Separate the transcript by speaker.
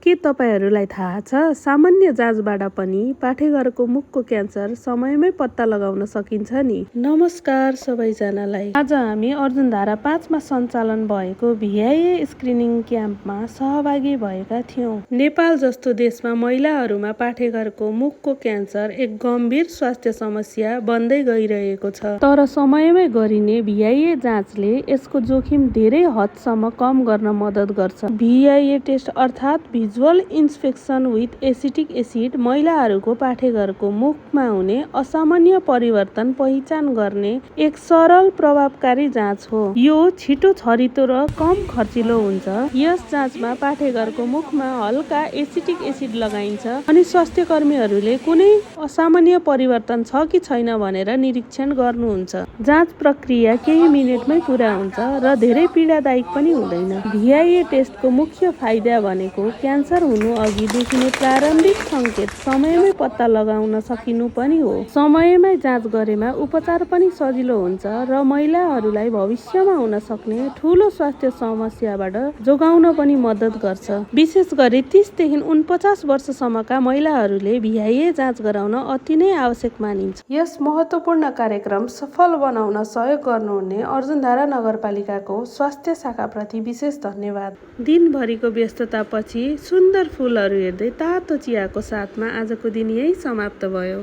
Speaker 1: के तपाईहरूलाई थाहा छ सामान्य जाँचबाट पनि पाठेघरको मुखको क्यान्सर समयमै पत्ता लगाउन सकिन्छ नि। नमस्कार सबैजनालाई। आज हामी अर्जुनधारा 5 मा सञ्चालन भएको भिआइए स्क्रिनिङ क्याम्पमा सहभागी भएका थियौं। नेपाल जस्तो देशमा महिलाहरूमा पाठेघरको मुखको क्यान्सर एक गम्भीर स्वास्थ्य समस्या बन्दै गइरहेको छ। तर समयमै गरिने भिआइए जाँचले यसको जोखिम धेरै हदसम्म कम गर्न मद्दत गर्छ। भिआइए टेस्ट अर्थात् भिजुअल इन्स्पेक्सन विथ एसिटिक एसिड महिलाहरूको पाठेघरको मुखमा हुने असामान्य परिवर्तन पहिचान गर्ने एक सरल प्रभावकारी जाँच हो। यो छिटो छरितो र कम खर्चिलो हुन्छ। यस जाँचमा पाठेघरको मुखमा हल्का एसिटिक एसिड लगाइन्छ अनि स्वास्थ्य कर्मीहरूले कुनै असामान्य परिवर्तन छ कि छैन भनेर निरीक्षण गर्नुहुन्छ। जाँच प्रक्रिया केही मिनेटमै पुरा हुन्छ र धेरै पीडादायक पनि हुँदैन। भिआइए टेस्टको मुख्य फाइदा भनेको क्यान्सर हुनु अघि देखिने प्रारम्भिक सङ्केत समयमै पत्ता लगाउन सकिनु पनि हो। समयमै जाँच गरेमा उपचार पनि सजिलो हुन्छ र महिलाहरूलाई भविष्यमा हुन सक्ने ठूलो स्वास्थ्य समस्याबाट जोगाउन पनि मद्दत गर्छ। विशेष गरी 30 देखि 49 वर्षसम्मका महिलाहरूले भिआइए जाँच गराउन अति नै आवश्यक मानिन्छ। यस महत्त्वपूर्ण कार्यक्रम सफल बनाउन सहयोग गर्नुहुने अर्जुनधारा नगरपालिकाको स्वास्थ्य शाखाप्रति विशेष धन्यवाद। दिनभरिको व्यस्ततापछि सुन्दर फुलहरू हेर्दै तातो चियाको साथमा आजको दिन यही समाप्त भयो।